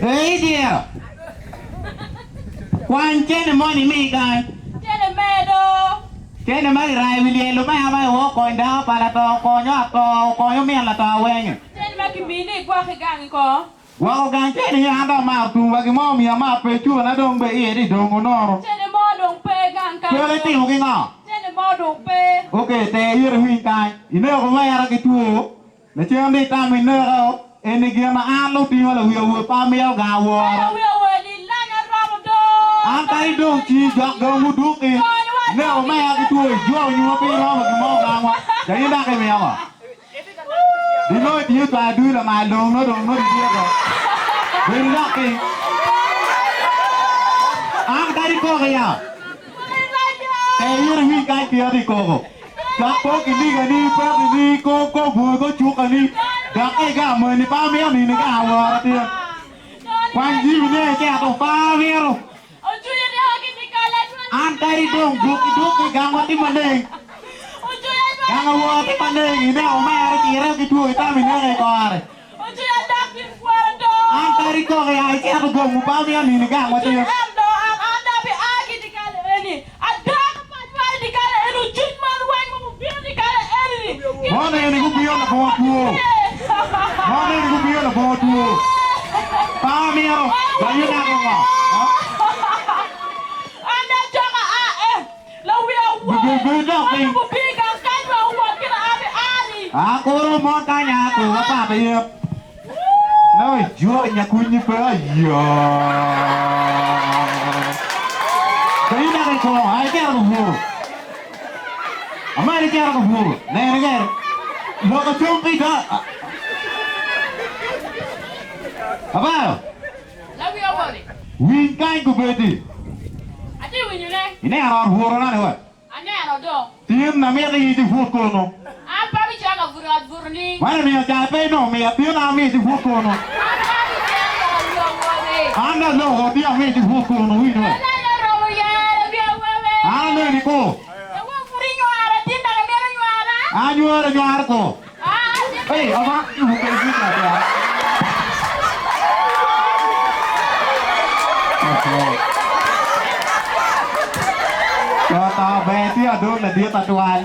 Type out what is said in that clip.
Hey dear. Kwan cene moni mi kany. Cene medo. Cene ma kirayo wi lyel lumea ma iwo kony dako pa lato okonyo ato okonyo min lato awenge. Cene ma kimini igwoko i gangi ko. Gwoko gang cene nyo an dong amaro tum wa gin mo omiyo amar pe cura na dong be iye ni dongo nono. Cene mo dong pe gang kany Peke itimo ki ngo? Cene mo dong pe. Ok te ite winy kany. Ineko mera ki two. Lacen di itamo ineko eni gin ma an lutingo lawi awobe pe amito gang awora. An kadi dong ci jok dong wuduki ineko mera ki two ijwao nyuma pe iromo gin mo gangwa ja in dok imiyo ngo? Di nongo itiyo twaa ducu lamal dong nongo dong nongo ityeko bedo dok piny. An kadi koko ya te in iwiny kany pien i koko. Dok ko kinigani, pekini, ko ko bwoi ko cukani, dok ka iga moni pe amito nini ka awora tin. Kwany jimi ne iketo pe amito. An kadi dong duki duki gangwa tye maleng. Gang awora tye maleng ineno omera cire ki two itamo inene i kore. An. Amari koko ya icito gomwu pe amito nini gang Ocuc matin. en do an an dok bi a ki dikale eni. Ada ka pac man i dikale eni ocuc man weng ma gubino dikale eni ni. Gin Mon eni gubino labongo two. Mon eni gubino labongo two. Pe amito dong inako ngo? An dong cok aa eh. Lawiya Bi owoe. bi dok Mon piny. gubino gang kany wek owot kit a bi a ni. Akuro mon kany a koko pat ayep. Nongo ijwok nyakunyi pe ayo. Dong inako i kor, a icito ka puro. Amalo icito ka puro. Nene kene. Loko cung ki do. Abalo. Lawiya owori. Winy kany gubedi. Atye winyone. Ineno ot puro nani wa? Aneno dong. Tin amito in iput kunu. An pe abicito ka buto i ot buto-ni. Man omiyo ca pe inongo miya tin amito iput kunu. An pe abicito ka wiyo awobe. An aloko tin amito iput kunu winyo. An aye oromo yare wiyo awobe. An aneni ko. Awobe pud inywara tin dok imito nywara. Anywara nywara ko. Aa tin. Hey, aba, ibuke ibuke atia. Toto ber tye adong ladit atwal.